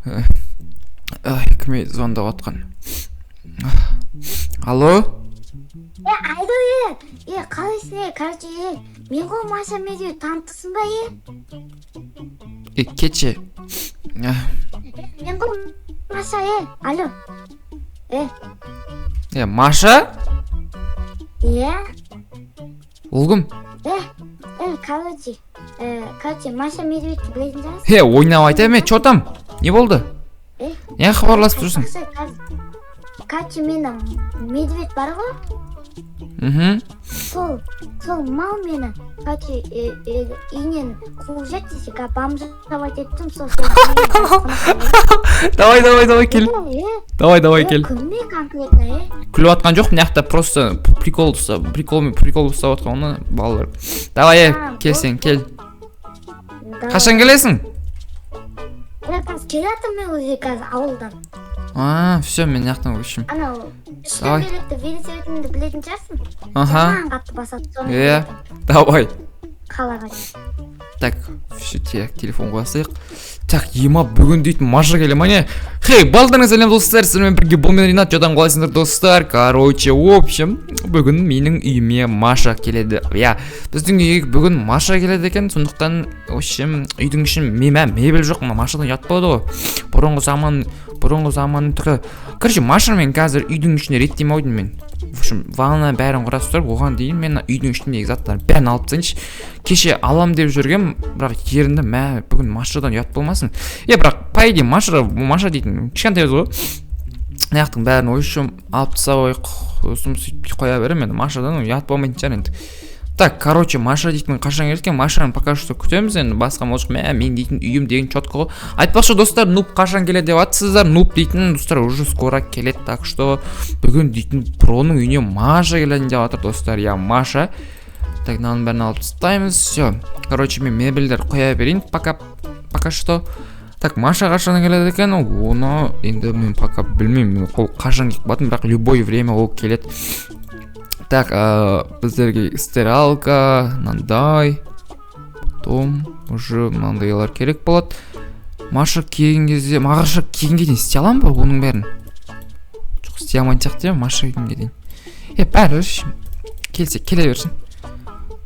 Ай, кім звондап жатқан? Алло? Е, Айдо, е, е, қалайсың, е? Короче, е, мен ғой, Маша Медведь, танып тұрсың ба, е? Е, кетші. Мен ғой, Маша, е, алло. Е, Е, Маша? Е, Ол кім? Е, е, короче, е, короче, Маша Медведьті білетін шығарсың. Е, ойнап айтайын, е, че там? Не болды? Е, Не хабарласып тұрсың? Жақсы, короче, мені медведь бар ғой, сол мал мені, короче, үйінен қуып жіберді десе, қазір бомжовать еттім, сол Давай, давай, давай, кел. Е, Давай, давай, е, кел. Күлме конкретно, е. Күліп жатқан жоқпын, мына жақта просто прикол ұстап, прикол, прикол ұстап жатқан оны балалар. Давай, е, А, кел сен, кел. Давай. Қашан келесің? Е, қазір келе жатырмын мен уже қазір ауылдан. А, все, мен мына жақтан, в общем. Анау үш Давай. дөңгелекті велосипедіңді білетін шығарсың. Аха. Жаман қатты басады соны. Иә. Давай. Қалаға. Так, все, так, телефон қоя салайық. Так, ема, бүгін дейтін Маша келе ма, не? Хей, балдарыңа сәлем, достар, сіздермен бірге бұл мен, Ринат. Жадан қалайсыңдар, достар? Короче, в общем, бүгін менің үйіме Маша келеді. Иә, біздің үйге бүгін Маша келеді екен, сондықтан, в общем, үйдің ішін мә, мебель жоқ, мына Машадан ұят болады ғой. Бұрынғы заман, бұрынғы заманның түрі. Короче, Маша мен қазір үйдің ішіне реттемей қойдым мен. В общем, ванна бәрін құрастырып, оған дейін мен мына үйдің ішіндегі заттардың бәрін алып тастайыншы. Кеше алам деп жүргем, бірақ еріндім, мә, бүгін Машадан ұят болмасын. Е, бірақ, по идее, Маша, Маша дейтін кішкентай қыз ғой. Мына жақтың бәрін, в общем, алып тастап қойып, сосын сөйтіп қоя беремін енді, Машадан ұят болмайтын шығар енді. Так, короче, Маша дейтін қашан келеді екен? Машаны пока что күтеміз енді, басқа может, мә, мен дейтін үйім деген четко ғой. Айтпақшы, достар, нуб қашан келеді деп жатсыздар. Нуб дейтін, достар, уже скоро келеді, так что бүгін дейтін проның үйіне Маша келетін деп жатыр, достар, иә, Маша. Так, мынаның бәрін алып тастаймыз, все. Короче, мен мебельдер қоя берейін пока, пока что. Так, Маша қашан келеді екен? Оны енді мен пока білмеймін, ол қашан келіп қалатынын, бірақ любой время ол келеді. Так, біздерге стиралка, мынандай, потом уже мынандайлар керек болады. Маша келген кезде, Маша келгенге дейін істей аламын ба оның бәрін? Жоқ, істей алмайтын сияқты, иә, Маша келгенге дейін. Е, бәрібір келсе келе берсін.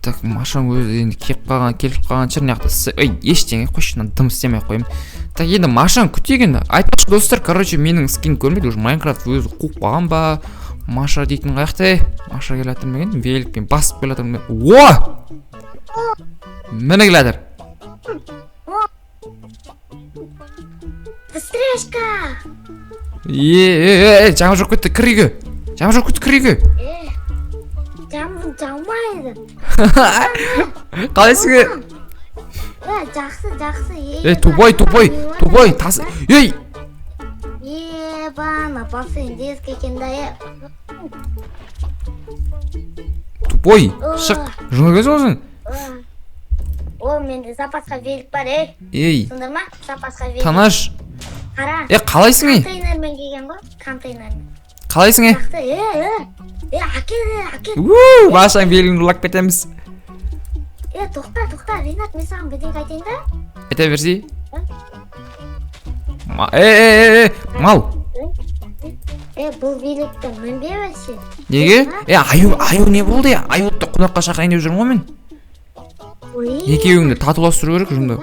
Так, Машаның өзі енді келіп қалған, келіп қалған шығар мына жақта. Ей, ештеңе, қойшы, мына дым істемей ақ қояйын. Так, енді Машаны күтейік енді. Айтпақшы, достар, короче, менің скин көрмейді уже, Майнкрафт өзі қуып қалған ба? Маша дейтін қаяқта, ей? Маша келе жатыр ма екен? Великпен басып келе жатыр ма? О! Міне келе жатыр. Быстрешка! Е, е, е, жаңа жүріп кетті, кір үйге. Жаңа жүріп кетті, кір үйге. Е, жаңбыр жаумайды. Қалайсың, е? Е, жақсы, жақсы. Ей, тупой, тупой, тупой, тас. Ей! Ебана, бассейн детский екен да, е. Тупой, шық. Жыны келсің ғой сен. О, менде запасқа велик бар, ей. Ей, Түсіндір ма? Запасқа велик. Таныш. Қара. Е, қалайсың, ей? Контейнермен келген ғой, контейнермен. Қалайсың, ей? Жақсы, е, е. Е, әкел, е, әкел. Уу, Машаның белін ұрлап кетеміз. Е, тоқта, тоқта, Ринат, мен саған бірдеңе айтайын да. Айта берсей. Е, е, е, е, мал. Е, бұл великті мінбе вообще. Неге? Е, аю, аю не болды, е? Аюды қонаққа шақырайын деп жүрмін ғой мен. Ой. Екеуіңді татуластыру керек жынды.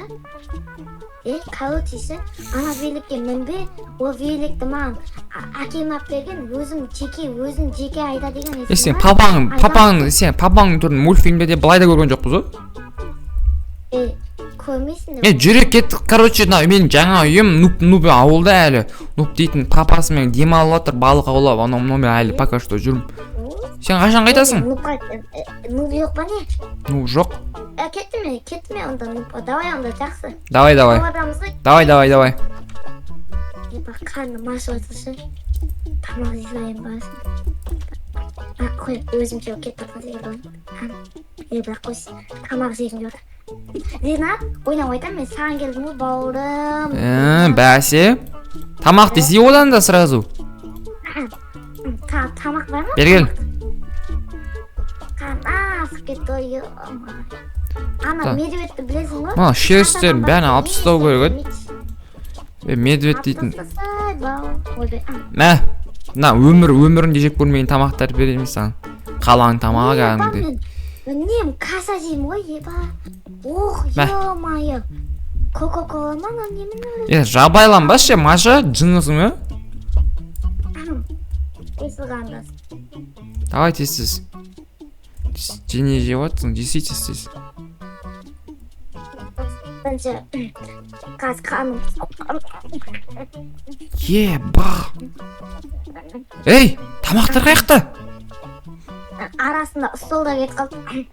Е, короче, ше, ана великке мінбе, ол великті маған әкем алып берген, өзім жеке, өзің жеке айда деген. Е, сен папаң, папаң, сен папаңның түрін мультфильмде де былай да көрген жоқпыз ғой. Е, көрмейсің. Е, жүре кеттік, короче, мына менің жаңа үйім, нуб, нуб ауылда әлі. Нуб дейтін папасымен демалып жатыр, балық аулап, анау мынау, мен әлі пока что жүрмін. Сен қашан қайтасың? Нубқа, нуб жоқ па, не? Нуб жоқ. Е, кеттім мен, кеттім мен онда нубқа. Давай онда, жақсы. Давай, давай. Адамыз ғой. Давай, давай, давай. Епа, қарным ашып жатыр ше. Тамақ жей салайын басын. А, қой, өзім жеу кетіп жатқан секілді. Е, бірақ қойшы, тамақ жегім келіп жатыр. Ринат, ойнап айтамын, мен саған келдім ғой, бауырым. Э, бәсе. Тамақ десе одан да сразу. Тамақ бар ма? Бері кел. Қарным ашып кетті ғой. Ана Так. медведті білесің ғой? Мына шерстердің бәрін алып тастау керек еді. Е, медведь дейтін. Тастасай, ойбай. Мә, мына өміріңде жеп көрмеген тамақтар беремін саған. Қаланың тамағы кәдімгідей. Үнем каша жеймін ғой, еба. Ох, Мә. Ё-моё. Кока-кола ма мынау, немене? Е, жабайланбашы, Маша, жынысың ба? Қосылғандас. Давай тез тез. Не жеп жатырсың, жесей тез тез. Бірінші қазір қаным. Еба. Ей, тамақтар қаяқта? Арасында столда кетіп қалды.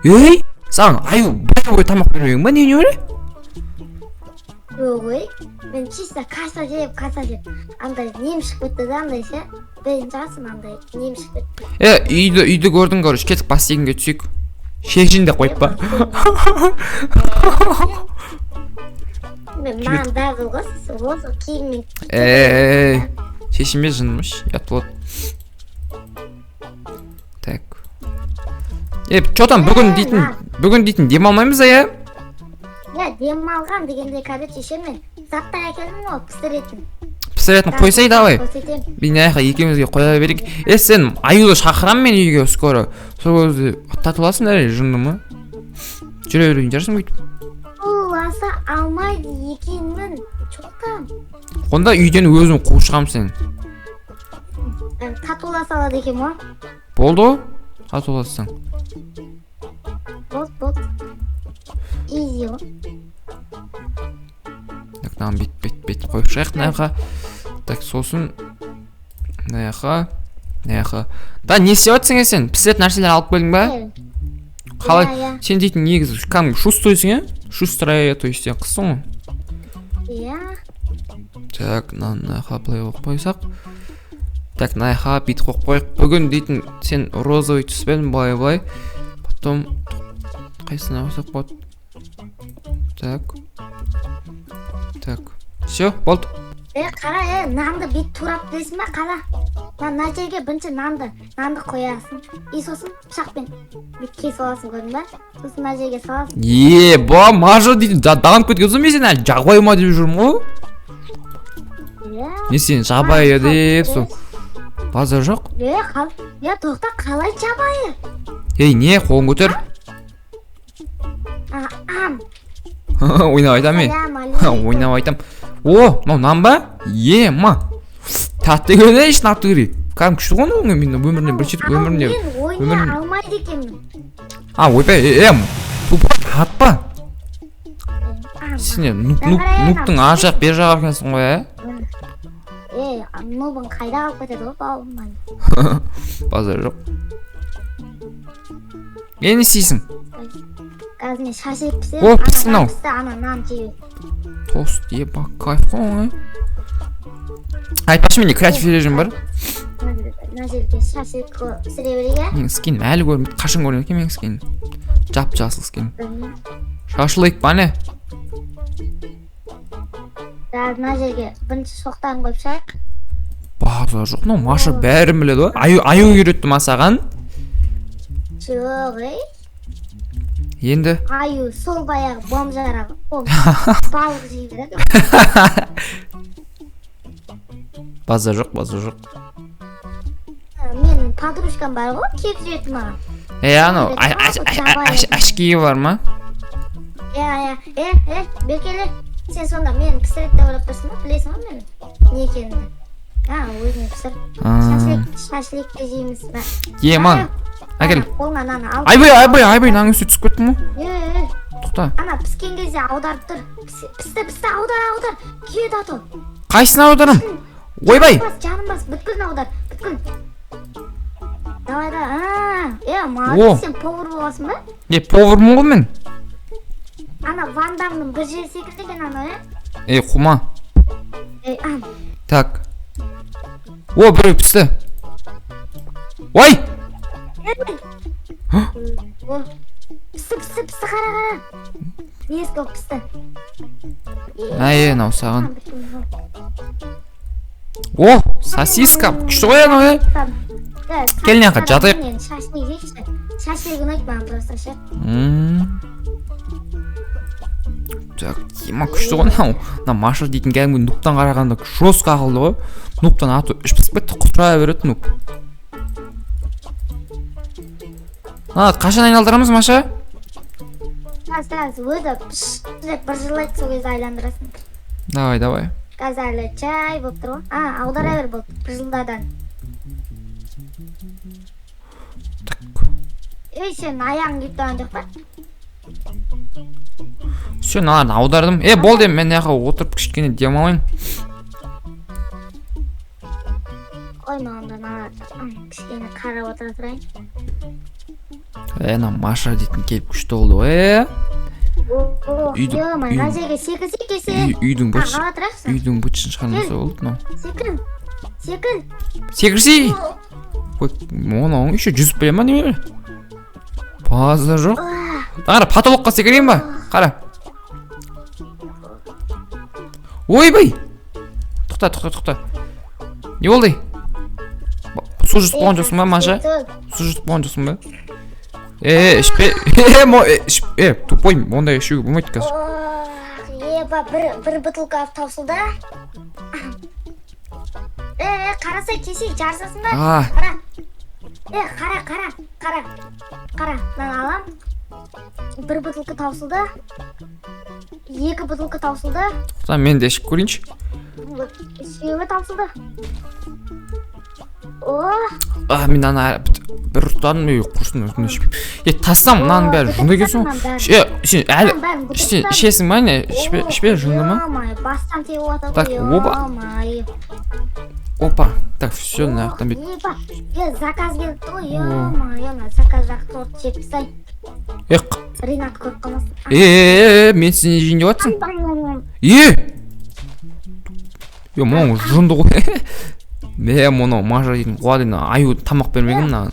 Ей, саған аю бір бойы тамақ бермеген ба, не өле? Жоқ ой, мен чисто каша жеп, каша жеп. Андай нем шығып кетті да, андай ше. Білетін шығарсың, андай нем шығып кетті. Е, үйді көрдің, короче, кетіп бассейнге түсейік. Шешін деп қойып па? Мен маған бәрі ғой, осы киіммен. Ей, шешінбе, жынмыш, ұят болады. Так. Е, чё там, бүгін дейтін демалмаймыз, иә? Иә, демалған дегенде, короче, ше, мен заттар әкелдім ғой, пісіретін. Пісіретін қойсай, давай. Көрсетемін. Мен мына жаққа екеумізге қоя берейік. Е, сен аюды шақырамын мен үйге скоро. Сол кезде татуласың әлі, жынды ма? Жүре берейін шығарсың бүйтіп. Уласа алмайды екенмін. Чё там? Онда үйден өзім қуып шығамын сені. Татуласа алады екен ғой. Болды ғой, татулассаң. Болды, болды. Изи ғой. Так, мынаны бүйтіп, бүйтіп, бүйтіп қойып шығайық мына жаққа. Так, сосын мына жаққа, мына жаққа. Да, не істеп жатырсың, е, сен? Пісіретін нәрселер алып келдің ба? Қалай? Иә, иә. Сен дейтін негізі кәдімгі шустрыйсың, иә? Шустрая, то есть сен қызсың ғой. Иә. Так, мынаны мына жаққа былай қойып қойсақ. Так, мына жаққа бүйтіп қойып қояйық. Бүгін дейтін сен розовый түспен былай былай. Потом қайсысына қойсақ болады? Так. Так. Все, болды. Е, қара, е, нанды бүйтіп турап білесің ба, қара. Мына жерге бірінші нанды қоясың. И сосын пышақпен бүйтіп кесіп аласың, көрдің ба? Сосын мына жерге саласың. Е, ба, Мажа дейтін дамып кеткен соң мен сені әлі жабайы ма деп жүрмін ғой. Иә. Не, сен жабайы деп сол. Базар жоқ. Е, қал, е, тоқта, қалай жабайы? Ей, не, қолын көтер. А, ам. Ойнап айтамын мен. Салям алейкум. Ойнап айтам. О, мынау нан ба? Е, ма. Тәтті екен, ей, шынапты керек. Кәдімгі күшті ғой мынау, мен өмірімде бірінші рет Ал өмірімде. мен ойнай алмайды екенмін. А, ойбай, е, тупой, атпа. Ам. Сен нуб, нуб, нубтың ар жақ бер жағы екенсің ғой, ә? Е, нубың қайда қалып кетеді ғой, бауырым. Базар жоқ. Е, не істейсің? Қазір мен шашлык пісіремін. О, Ана пісті нан мынау. пісті, ана нан жей. Тост, еба, кайф қой, ә? Айтпақшы, менде креатив режим бар. Мына жерге шашлык пісіре берейік, иә? Менің скинім әлі көрінбейді. Қашан көрінеді екен менің скинім? Жап жасыл скин. Білмеймін. Шашлык па, не? Да, мына жерге бірінші шоқтарын қойып шығайық. Базар жоқ, мынау Маша бәрін біледі ғой. Аю үйретті ма саған? Жоқ, ей. Енді Аю сол баяғы бомжара ғой. Балық жей береді. Базар жоқ, базар жоқ. Менің подружкам бар ғой, киіп жүретін маған. Е, анау әшкейі бар ма? Иә, иә. Е, е, бекеле. Сен сонда мені пісіреді деп ойлап тұрсың ба? Білесің ғой мен не екенімді. А, өзіңе пісір. Шашлык, шашлык те жейміз. Мә. Е, ман, әкел. Қолыңа наны ал. Айбай, айбай, айбай, мынаның үстіне түсіп кеттім ғой. Е, е, Тоқта. Ана піскен кезде аударып тұр. Пісті, пісті, аудар, аудар. Күйеді ато. Қайсысын аударам? Ойбай. Бас, жаным бас, бүткілін аудар, бүткіл. Давай, давай. А, е, молодец, сен повар боласың ба? Е, повармын ғой мен. Ана Ван Дамның бір жері секілді екен анау, е? Ей, қума. Ей, ам. Так. О, біреу пісті. Ой! О, пісті, пісті, пісті, қара, қара. Несі болып пісті? Әй, мынау саған. О, сосиска. Күшті ғой анау, е. Кел мына жаққа, жатайық. Шашлык жейікші. Шашлык ұнайды маған просто ше. Так, ема, күшті ғой мынау. Мына Маша дейтін кәдімгі нубтан қарағанда жестко ақылды ғой. Нубтан аты іш пысып кетті, құтыра береді нуб. А, қашан айналдырамыз, Маша? Қазір өзі пш деп бір жылайды, сол кезде айландырасың. Давай, давай. Қазір әлі чай болып тұр ғой. А, аудара бер, болды, бір жылдадан. Так. Ей, сен аяғың күйіп тұрған жоқ па? Все, мыналарды аудардым. Е, болды, енді мен мына жаққа отырып кішкене демалайын. Ой, маған да кішкене қарап отыра тұрайын. Е, мына Маша дейтін келіп күшті болды ғой, е. Ё-моё, мына жерге секірсе келсе. Үйдің А, быт қала тұрасың. Үйдің бытшын шығармаса болды мынау. Секір. Секір. Секірсей. Ой, мынауың еще жүзіп біле ма неме? Базар жоқ. Қара, потолокқа секірейін ба? Қара. Ойбай! Тоқта, тоқта, тоқта. Не болды? Су жұтып қойған жоқсың ба, Маша? Су жұтып қойған жоқсың ба? Е, ішпе. Е, е, тупой, ондай ішуге болмайды қазір. Еба, бір бутылка таусылды. Е, қарасай, кесей, жарысасың ба? А, Қара. Е, қара, қара, қара. Қара, мынаны алам. Бір бутылка таусылды. Екі бутылка таусылды. Тоқта, мен де ішіп көрейінші. Үшеуі таусылды. О, А, мен ана бір ұрттадым, ей, құрсын, өзім ішпеймін. Е, тастам, мынаның бәрі жынды екенсің ғой. Е, сен әлі сен ішесің ба, не? Ішпе, ішпе, жынды ма? Ё-моё, бастан теуіп жатыр Так, ғой, опа. ё-моё. Опа. Так, все, мына жақтан бет. Еба, е, заказ келіпті ғой, ё-моё, мына заказ жақ торт жеп тастайын. Е, Ринат көріп қалмасын. е, е, мен сені жейін деп жатсың. Е! Е, мынау жынды ғой. Мә, мынау Маша дейтін қуады енді, аю тамақ бермеген мынаған.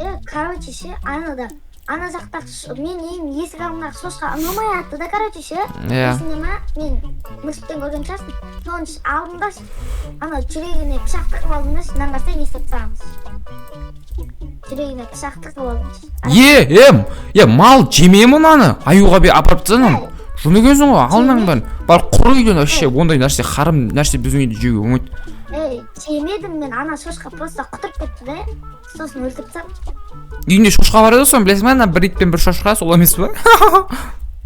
Е, короче, ше, анада, ана жақтағы мен үйім есік алдындағы шошқа ұнамай атты да, короче, ше. Иә. Есіңде ма? Мен мультиктен көрген шығарсың. Соның алдында ана жүрегіне пышақ тығып алдым да, мынаны қарасай, не істеп тастағанбыз. Жүрегіне пышақ тығып алдым. Е, е, е, мал жемей мынаны. Аюға бе апарып тастадым. Жын екенсің ғой, ал мынаның бәрін. Бар, құр үйден вообще ондай нәрсе, харам нәрсе біздің үйде жеуге болмайды. Ей, жемедім мен, ана шошқа просто құтырып кетті де, сосын өлтіріп тастадым. Үйінде шошқа бар еді, соны білесің ба? Ана бір ит пен бір шошқа, сол емес па?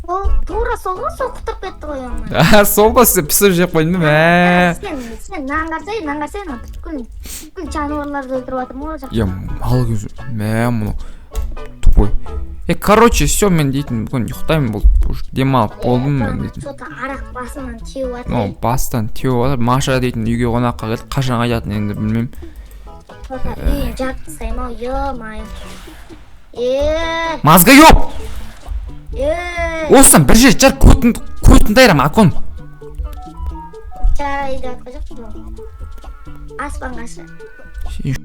Ол тура сол ғой, сол құтырып кетті ғой оны. А, сол ба, сен пісіріп жеп қойдың ба? Мә. Сен нан қарасай, нан қарасай, ана бүткіл жануарларды өлтіріп жатырмын ғой ол жақта. Е, мал екенсің. Мә, мынау тупой. Е, короче, все, мен дейтін бүгін ұйықтаймын, болды, уже демалып болдым мен дейтін. Что-то арақ басымнан теуіп жатыр. Мынау бастан теуіп жатыр. Маша дейтін үйге қонаққа келді, қашан қайтатынын енді білмеймін. Что-то үйін жауып тастаймын ау, ё-моё. Е, Мозга ёп! е, Осыдан бір жер жар көтін дайрам, акон. Жарайды, жатқан жоқпын. Аспанға шы. Сен